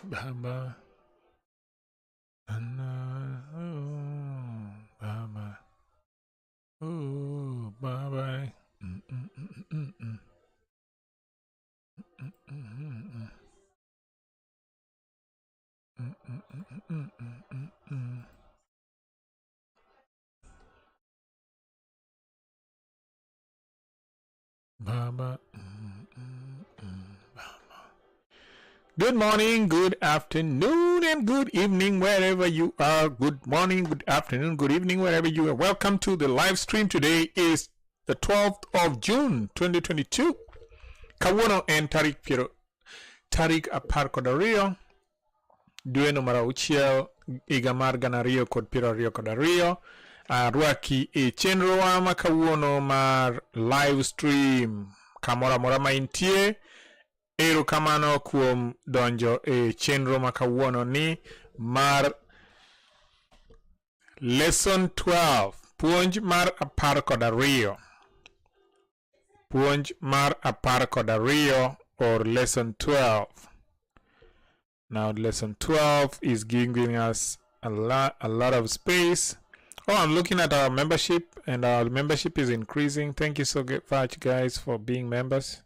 Baba. Oh, Baba. Oh, bye bye. Mm, mm, mm, mm, mm. Mm, mm, mm, mm. Mm, mm, mm, mm, mm, mm, mm. Baba. Mm, mm, mm, Baba. Good morning, good afternoon, and good evening, wherever you are. Good morning, good afternoon, good evening, wherever you are. Welcome to the live stream. Today is the 12th of June, 2022. Kawuono en tarik piero tarik apar kod ariyo dweno mar auchiel higa mar gana ariyo kod piero ariyo kod ariyo. Arwaki e chenrowa ma kawuono mar live stream kamoro amora ma intie. Erokamano kuom donjo e chenro ma kawuono ni mar lesson 12, puonj mar apar kod ariyo. Puonj mar apar kod ariyo or lesson 12. Now lesson 12 is giving us a lot of space. Oh, I'm looking at our membership and our membership is increasing. Thank you so much guys for being members.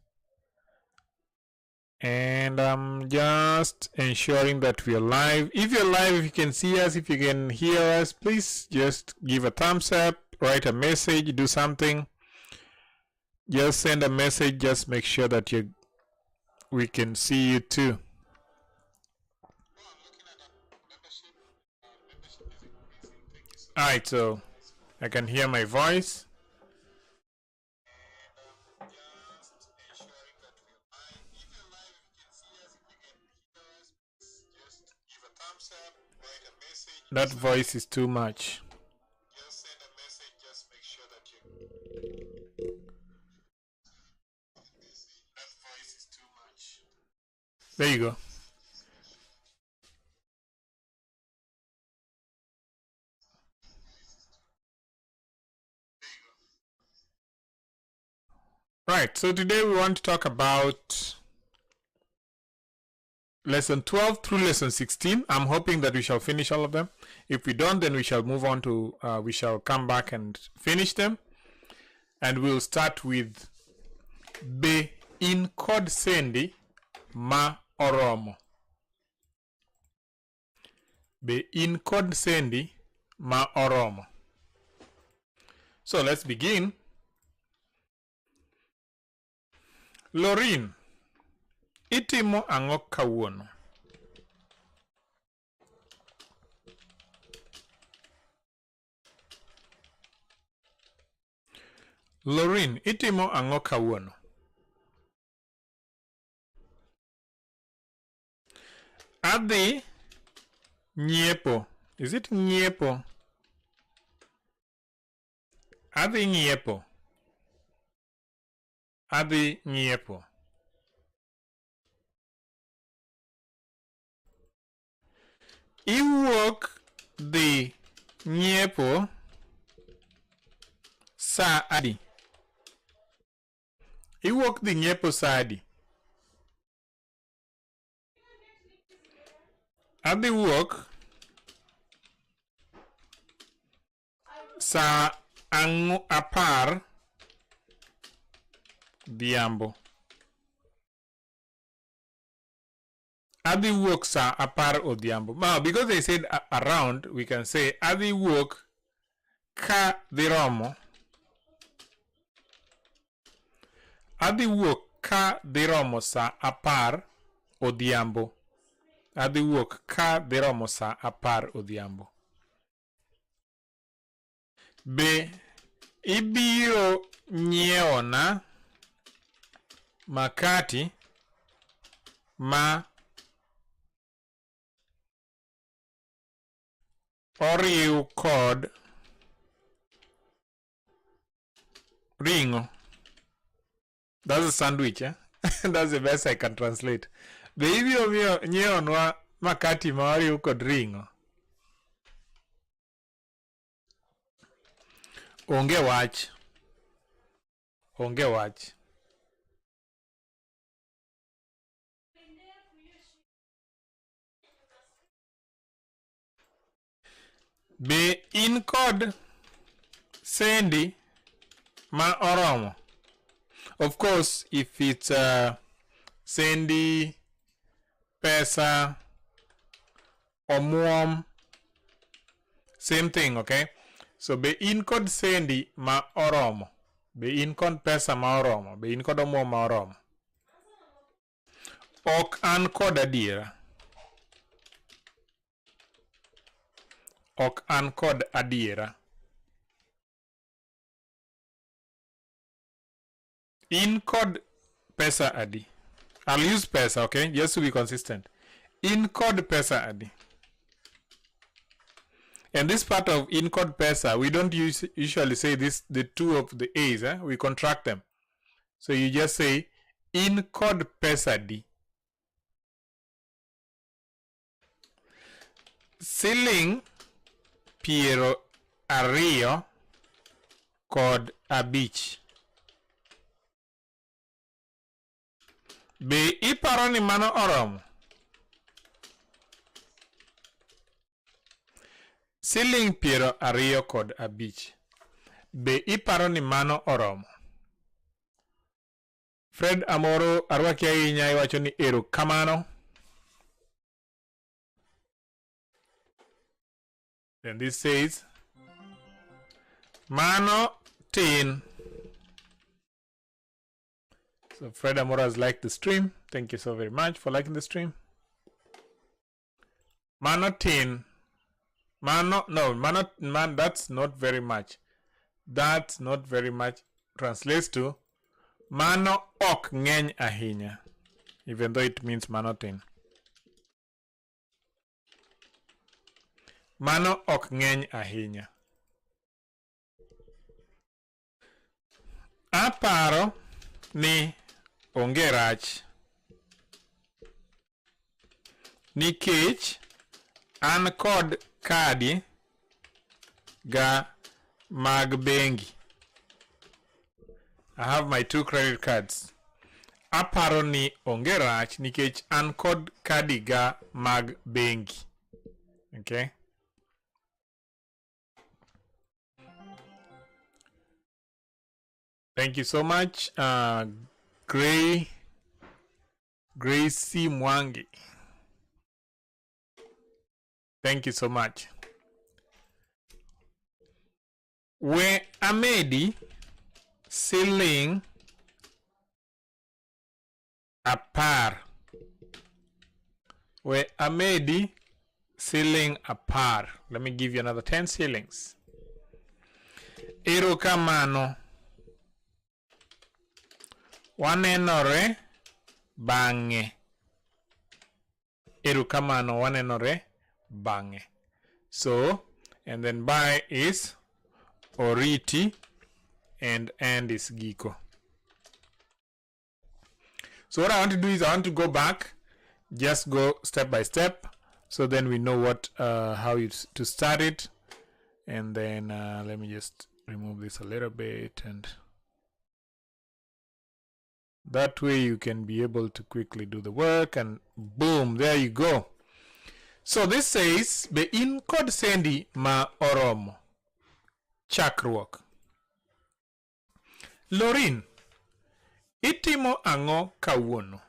And I'm just ensuring that we are live. If you're live, if you can see us, if you can hear us, please just give a thumbs up, write a message, do something. Just send a message, just make sure that you we can see you too. All right, so I can hear my voice. That voice is too much. There you go. Right, so today we want to talk about lesson 12 through lesson 16. I'm hoping that we shall finish all of them. If we don't, then we shall move on to, we shall come back and finish them. And we'll start with Be in kod sendi ma oromo. Be in kod sendi ma oromo. So let's begin. Lorin, itimo ang'o kawuono? Lorin, itimo ang'o kawuono? Adhi nyiepo. Is it nyiepo? Adhi nyiepo. Adhi nyiepo. Iwuok dhi nyiepo saa adi? Iwuok dhi nyiepo saa adi? Adhi wuok saa apar odhiambo. Adhi wuok saa apar odhiambo. Now, because they said around, we can say adhi wuok ka dhi romo. Adhi wuok ka dhi romo saa apar odhiambo. Adhi wuok ka dhi romo saa apar odhiambo. Be ibiro nyiewona makati ma oriw kod ring'o? That's a sandwich, eh? That's the best I can translate. Be ibiro miyo nyiewonwa makati ma oriw kod ring'o? Onge wach. Onge wach. Be in kod sendi ma oromo? Of course, if it's sendi, pesa, omuom, same thing, okay? So be in kod sendi ma oromo? Be in kod pesa ma oromo? Be in kod omuom ma oromo? Ok an kod adiera. Ok an kod adiera. In kod pesa adi? I'll use pesa, okay? Just to be consistent. In kod pesa adi? And this part of in kod pesa, we don't usually say this, the two of the A's, eh? We contract them. So you just say in kod pesa di. Siling piero ariyo kod abich. Be iparo ni mano oromo? Siling piero ariyo kod abich. Be iparo ni mano oromo? Fred Amoro, arwaki ahinya, iwacho ni erokamano. Then this says, mano tin. So Fred Amoro has liked the stream. Thank you so very much for liking the stream. Mano tin. Mano, no, mano, man, that's not very much. That's not very much translates to mano ok ng'eny ahinya, even though it means mano tin. Mano ok ng'eny ahinya. Aparo ni onge rach nikech an kod kadi ga mag bengi. I have my two credit cards. Aparo ni onge rach nikech an kod kadi ga mag bengi. Okay. Thank you so much, Gracie Mwangi. Thank you so much. We amedi siling 10. We amedi siling 10. Let me give you another 10 shillings. Erokamano. Wanenore bang'e. Erokamano, wanenore bang'e. So, and then bye is oriti and end is giko. So what I want to do is I want to go back, just go step by step, so then we know what how you to start it. And then let me just remove this a little bit, and that way you can be able to quickly do the work, and boom, there you go. So this says be in kod sendi ma oromo. Chakruok. Lorin, itimo ang'o kawuono?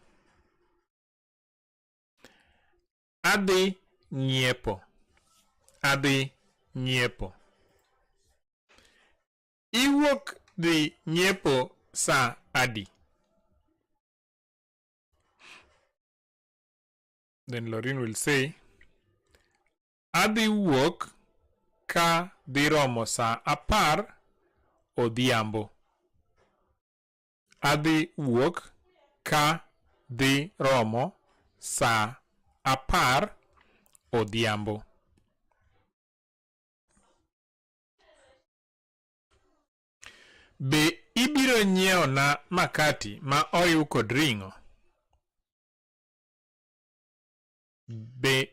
Adhi nyiepo. Adhi nyiepo. Iwuok dhi nyiepo sa adi? Then Lorin will say, adhi wuok ka dhi romo sa 10 odhiambo. Adhi wuok ka dhi romo sa 10 odhiambo. Be ibiro nyiewona makati ma oriw kod ring'o? Be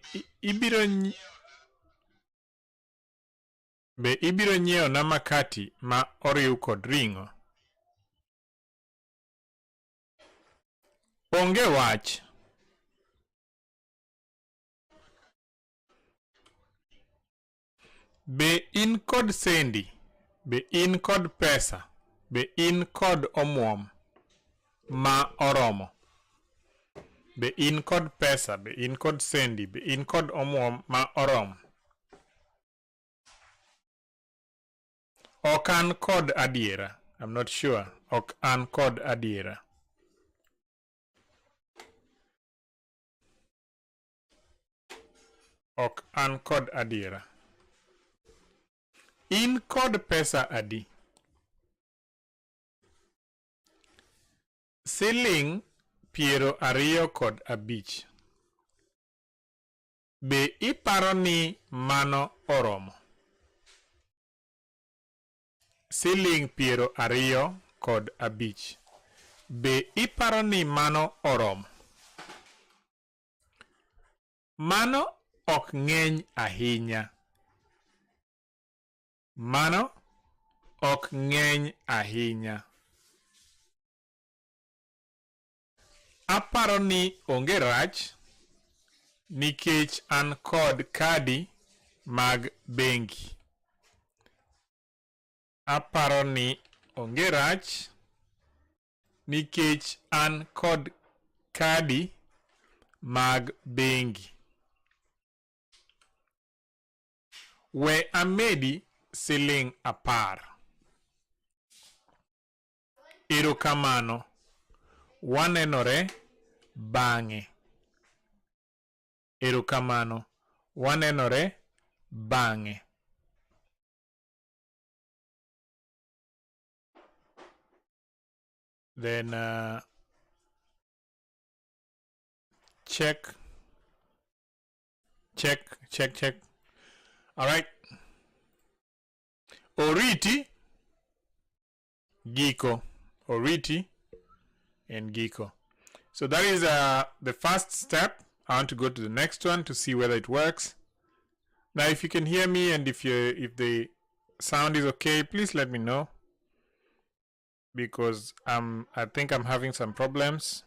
ibiro nyiewona makati ma oriw kod ring'o? Onge wach. Be in kod sendi? Be in kod pesa? Be in kod omuom ma oromo? Be in kod pesa? Be in kod sendi? Be in kod omuom ma oromo? Ok an kod adiera. I'm not sure. Ok an kod adiera. Ok an kod adiera. In kod pesa adi? Siling piero ariyo kod abich. Be iparo ni mano oromo? Siling piero ariyo kod abich. Be iparo ni mano oromo? Mano ok ng'eny ahinya. Mano ok ng'eny ahinya. Aparo ni onge rach nikech an kod kadi mag bengi. Aparo ni onge rach nikech an kod kadi mag bengi. We amedi siling apar. Erokamano. Wanenore bang'e. Erokamano. Wanenore bang'e. Then check, check, check, check. All right. Oriti, Giko. Oriti and Giko. So that is the first step. I want to go to the next one to see whether it works. Now, if you can hear me and if the sound is okay, please let me know, because I think I'm having some problems.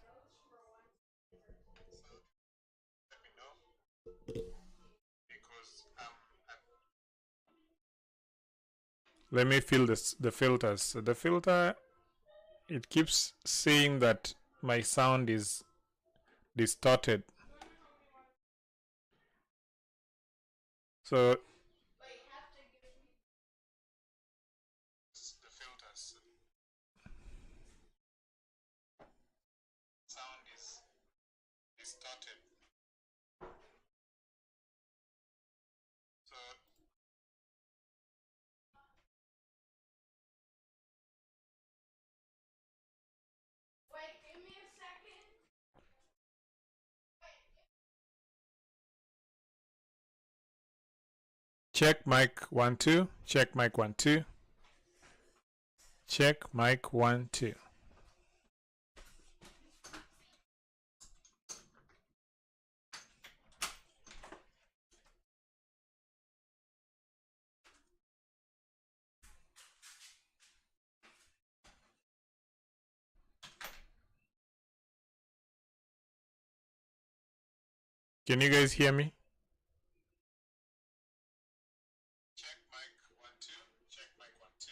Let me fill this, the filters. So the filter, it keeps saying that my sound is distorted. So the filters. Sound is distorted. So Wait, give me a second. Check mic 1 2. Check mic 1 2. Check mic 1 2. Can you guys hear me? Check mic 1 2. Check mic 1 2.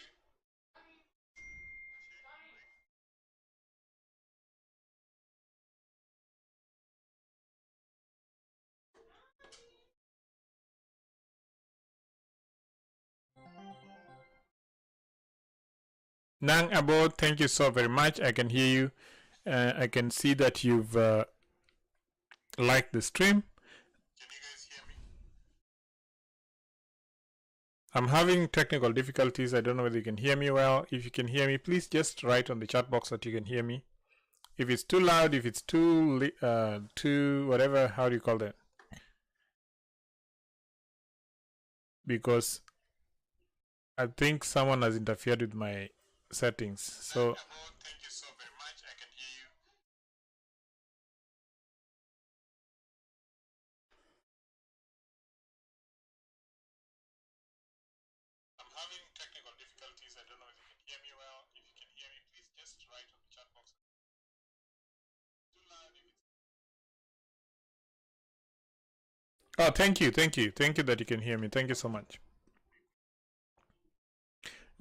Nang Abo, thank you so very much. I can hear you. I can see that you've liked the stream. Can you guys hear me? I'm having technical difficulties. I don't know whether you can hear me well. If you can hear me, please just write on the chat box that you can hear me. If it's too loud, if it's too whatever, how do you call that? Because I think someone has interfered with my settings. So thank you so very much. I can hear you. I'm having technical difficulties. I don't know if you can hear me well. If you can hear me, please just write on the chat box. Too loud if it's... Oh, thank you. Thank you. Thank you that you can hear me. Thank you so much.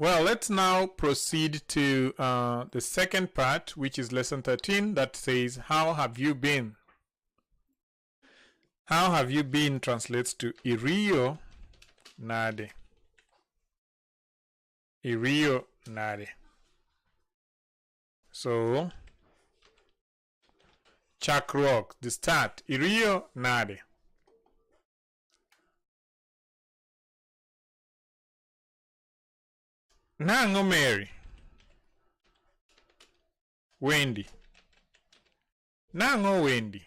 Well, let's now proceed to the second part, which is lesson 13, that says, How have you been? How have you been translates to Iriyo nade. Iriyo nade. So, chakruok, the start. Iriyo nade. Nang'o Mary? Wendy. Nang'o Wendy?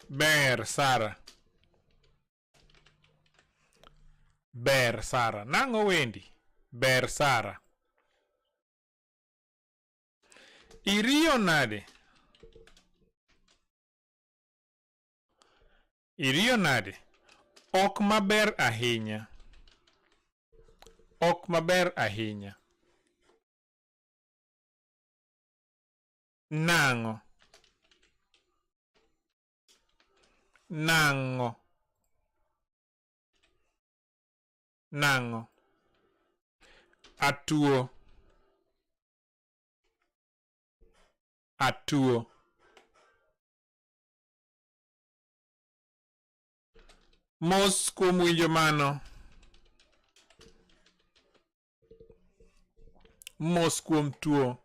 Ber Sara. Ber Sara. Nang'o Wendy? Ber Sara. Iriyo nade? Iriyo nade? Ok maber ahinya. Ok maber ahinya. Nang'o? Nang'o? Nang'o? Atuo. Atuo. Mos kuom winjo mano. Mos kuom tuo.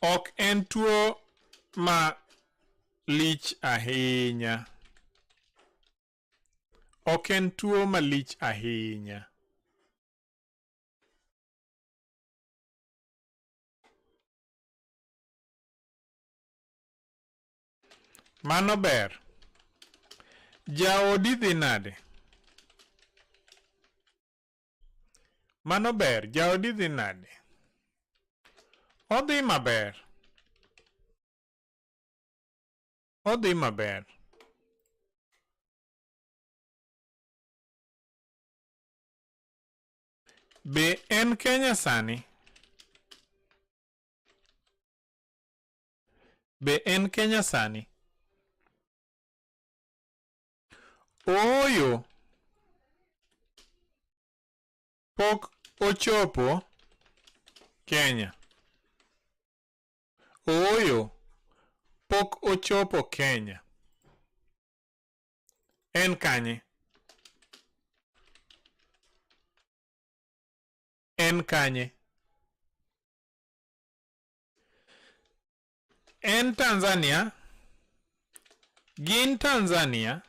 Ok en tuo ma lich ahinya. Ok en tuo malich ahinya. Mano ber. Jaodi dhi nade? Mano ber. Jaodi dhi nade? Odhi maber. Odhi maber. Be en Kenya sani? Be en Kenya sani? Ooyo. Pok ochopo Kenya. Ooyo. Pok ochopo Kenya. En kanye? En kanye? En Tanzania. Gin Tanzania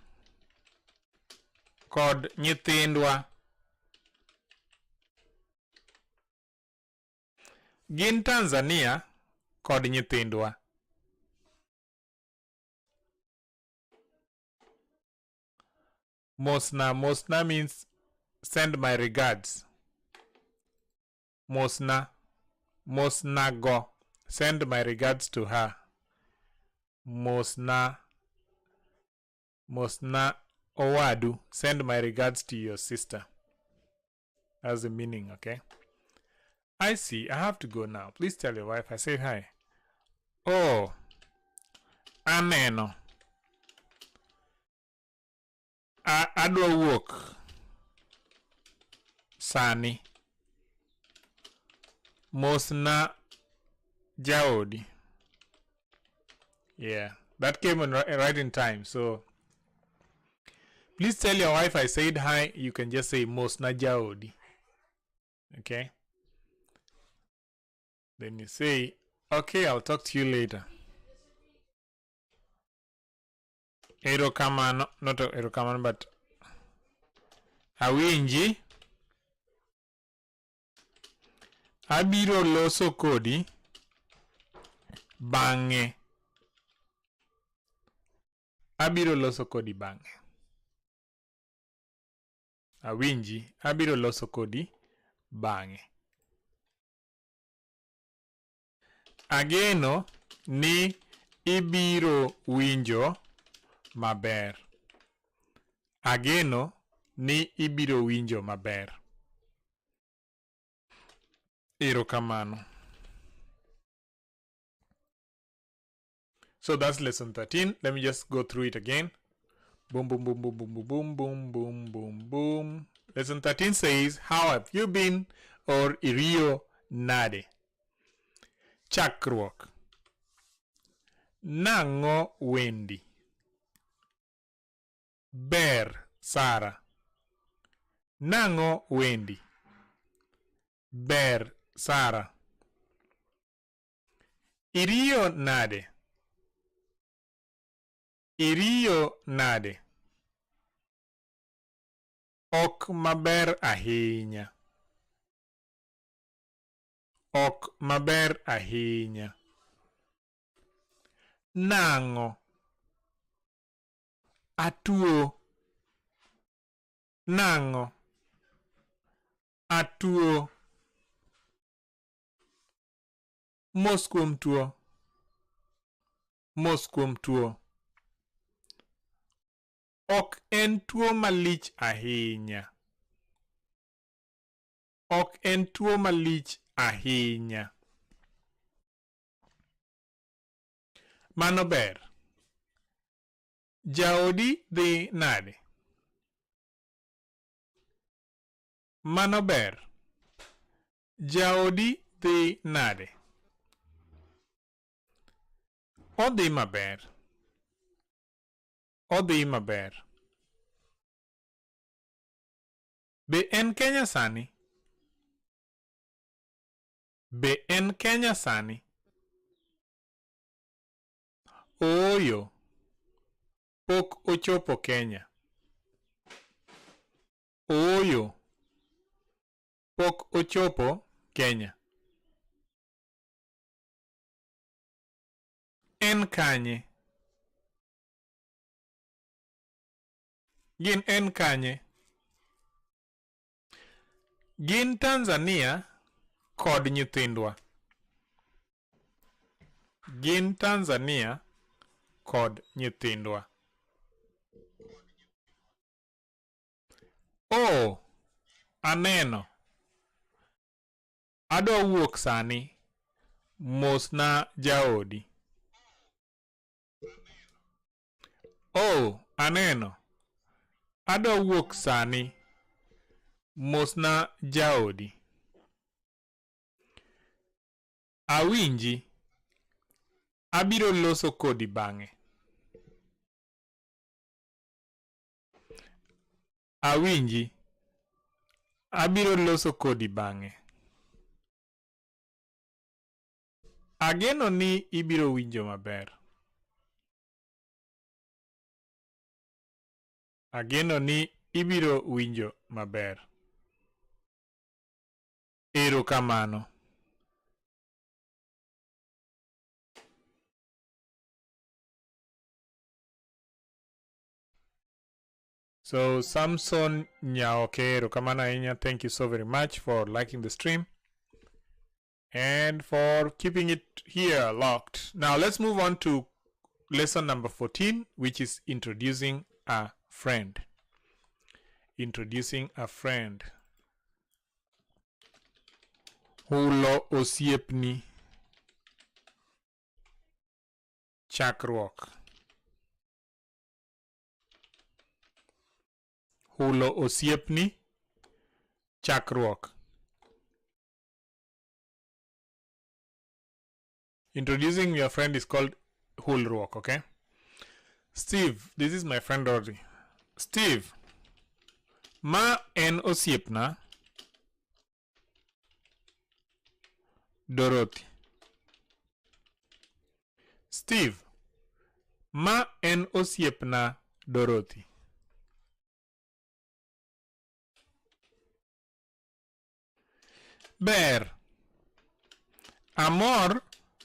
kod nyithindwa. Gin Tanzania kod nyithindwa. Mosna. Mosna means send my regards. Mosna. Mosna go. Send my regards to her. Mosna. Mosna owadu. Send my regards to your sister. That's the meaning, okay? I see. I have to go now. Please tell your wife I said hi. Oh. Aneno. Adwa wuok. Sani. Mosna jaodi. Yeah, that came in right in time. So please tell your wife I said hi. You can just say Mosna jaodi. Okay. Then you say, okay, I'll talk to you later. Erokamano, not erokamano, but awinji. Abiro loso kodi bang'e. Abiro loso kodi bang'e. Awinji, abiro loso kodi bang'e. Ageno ni ibiro winjo maber. Ageno ni ibiro winjo maber. Erokamano. So that's lesson 13. Let me just go through it again. Boom, boom, boom, boom, boom, boom, boom, boom, boom, boom, boom. Lesson 13 says, How have you been? Or Iriyo nade. Chakruok. Nang'o Wendy? Ber, Sara. Nang'o Wendy? Ber, Sara. Iriyo nade? Iriyo nade? Ok maber ahinya. Ok maber ahinya. Nang'o? Atuo. Nang'o? Atuo. Mos kuom tuo. Mos kuom tuo. Ok en tuo malich ahinya. Ok en tuo malich ahinya. Mano ber. Jaodi dhi nade? Mano ber. Jaodi dhi nade? Odhi maber. Odhi maber. Be en Kenya sani? Be en Kenya sani? Ooyo. Pok ochopo Kenya. Ooyo. Pok ochopo Kenya. En kanye? Gin en kanye? Gin Tanzania kod nyithindwa. Gin Tanzania kod nyithindwa. Oh, aneno. Adwa wuok sani. Mosna jaodi. Oh, aneno. Adwa wuok sani. Mosna jaodi. Awinji. Abiro loso kodi bang'e. Awinji. Abiro loso kodi bang'e. Ageno ni ibiro winjo maber. Ageno ni ibiro winjo maber. Erokamano. So Samson Nyaoke, erokamano ahinya, thank you so very much for liking the stream and for keeping it here locked. Now let's move on to lesson number 14, which is introducing a friend. Introducing a friend. Hulo osiepni. Chakruok. Hulo osiepni. Chakruok. Introducing your friend is called hulruok, okay? Steve, this is my friend Rory. Steve, ma en osiepna Dorothy. Steve, ma en osiepna Dorothy. Ber. Amor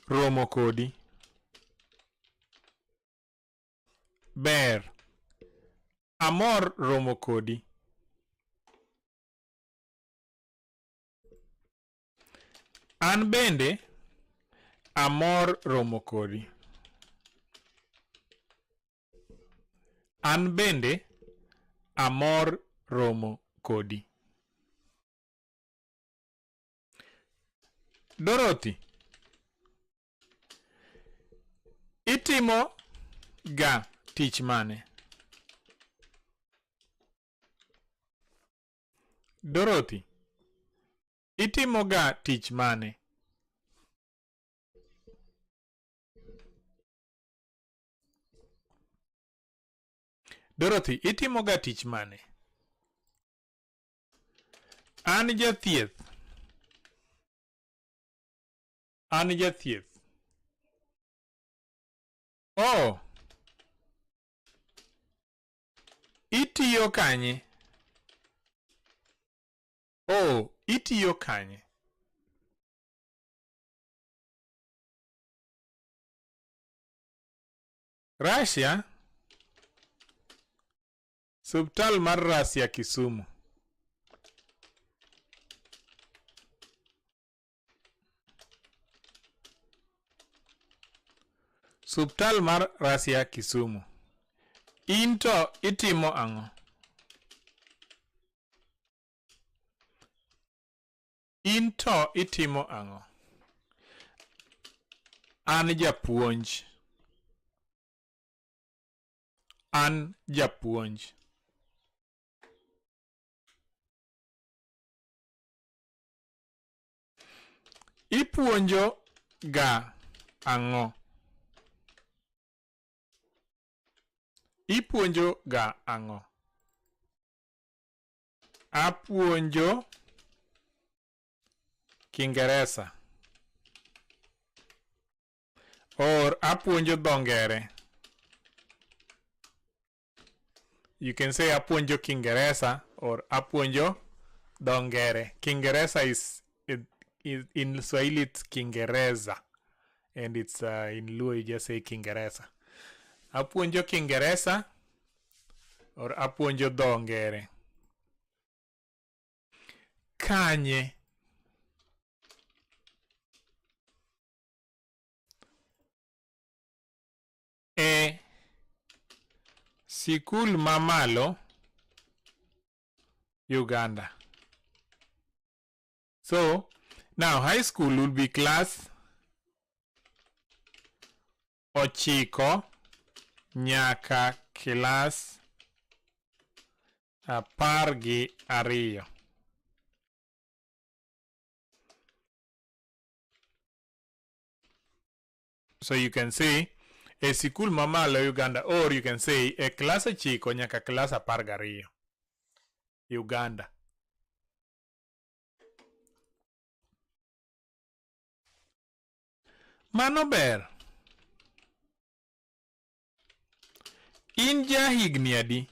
romo kodi. Ber. Amor romo kodi. An bende amor romo kodi. An bende amor romo kodi. Dorothy, itimo ga tich mane? Dorothy, itimo ga tich mane? Dorothy, itimo ga tich mane? An jathieth. An jathieth. Oh. Itiyo kanye? Oh, itiyo kanye? Russia? Suptal mar Russia Kisumu. Suptal mar Russia Kisumu. In to itimo ang'o? In to itimo ang'o? An japuonj. An japuonj. Ipuonjo ga ang'o? Ipuonjo ga ang'o? Apuonjo Kingeresa. Or apuonjo dho ngere. You can say apuonjo Kingeresa or apuonjo dho ngere. Kingeresa is, is in Swahili it's Kingereza and it's in Luo you just say Kingeresa. Apuonjo Kingeresa or apuonjo dho ngere. Kanye. E sikul mamalo Uganda. So now high school will be class ochiko nyaka kilas apar gi ariyo. So you can say e sikul mamalo Uganda or you can say e klas ochiko nyaka klas apar gariyo Uganda. Mano ber. In ja higni adi?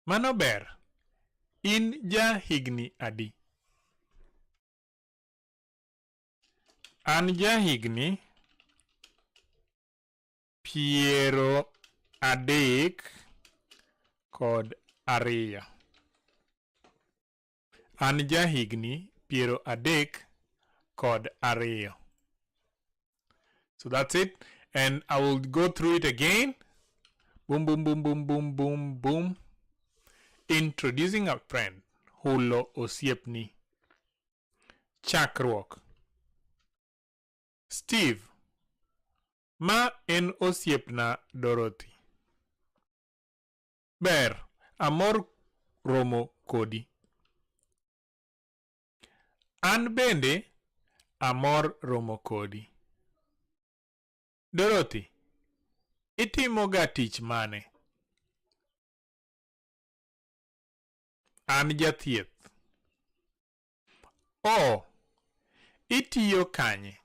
Mano ber. In ja higni adi? An ja higni piero adek kod ariyo. An ja higni piero adek kod ariyo. So that's it. And I will go through it again. Boom, boom, boom, boom, boom, boom, boom. Introducing a friend. Hulo osiepni. Chakruok. Steve. Ma en osiepna Dorothy. Ber, amor romo kodi. An bende amor romo kodi. Dorothy, itimo ga tich mane? An jathieth. Oh, itiyo kanye?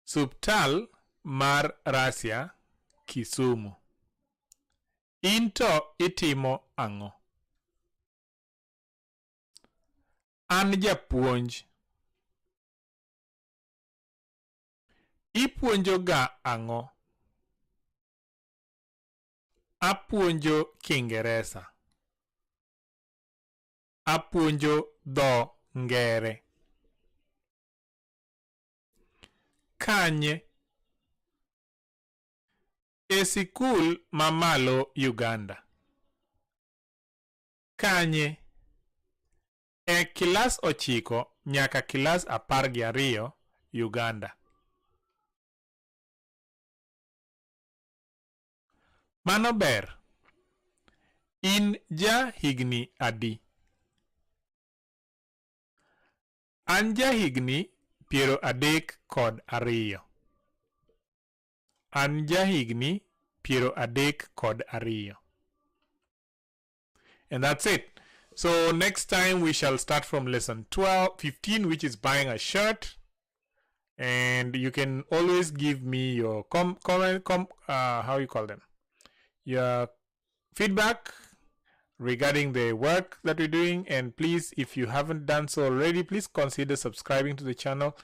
Suptal mar Russia, Kisumu. In to itimo ang'o? An japuonj. Ipuonjo ga ang'o? Apuonjo Kingeresa. Apuonjo dho ngere. Kanye? E sikul mamalo Uganda. Kanye? E kilas ochiko nyaka kilas apar gi ariyo Uganda. Mano ber. In ja higni adi? An ja higni piero adek kod ariyo. An ja higni piero adek kod ariyo. And that's it. So next time we shall start from lesson 12, 15, which is buying a shirt. And you can always give me your comment, how you call them, your feedback regarding the work that we're doing. And please, if you haven't done so already, please consider subscribing to the channel.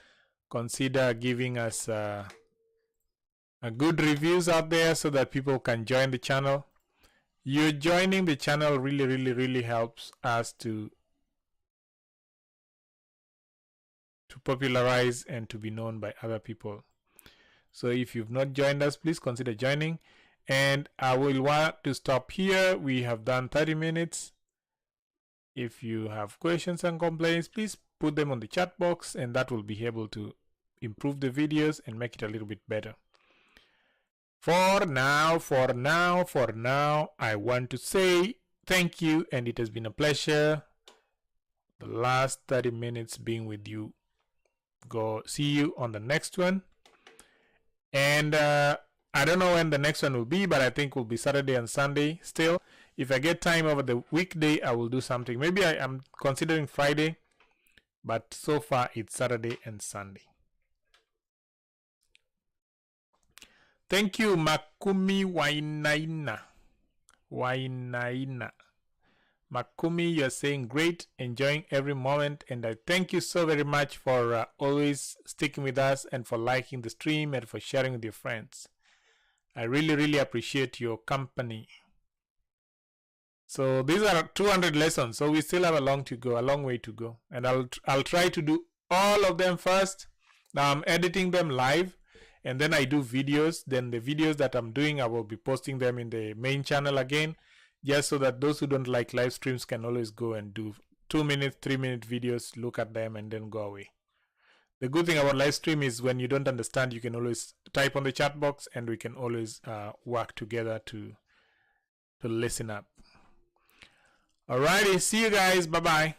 Consider giving us a good reviews out there so that people can join the channel. You joining the channel really, really, really helps us to popularize and to be known by other people. So if you've not joined us, please consider joining. And I will want to stop here. We have done 30 minutes. If you have questions and complaints, please put them on the chat box, and that will be able to improve the videos and make it a little bit better. For now, for now, for now, I want to say thank you, and it has been a pleasure the last 30 minutes being with you. Go see you on the next one. And I don't know when the next one will be, but I think will be Saturday and Sunday still. If I get time over the weekday, I will do something. Maybe I am considering Friday, but so far it's Saturday and Sunday. Thank you, Makumi Wainaina. Wainaina. Makumi, you're saying great, enjoying every moment, and I thank you so very much for always sticking with us and for liking the stream and for sharing with your friends. I really, really appreciate your company. So these are 200 lessons, so we still have a long to go, a long way to go, and I'll try to do all of them first. Now I'm editing them live, and then I do videos. Then the videos that I'm doing, I will be posting them in the main channel again, just so that those who don't like live streams can always go and do 2-minute, 3-minute videos, look at them, and then go away. The good thing about live stream is when you don't understand, you can always type on the chat box, and we can always work together to listen up. Alrighty, see you guys. Bye-bye.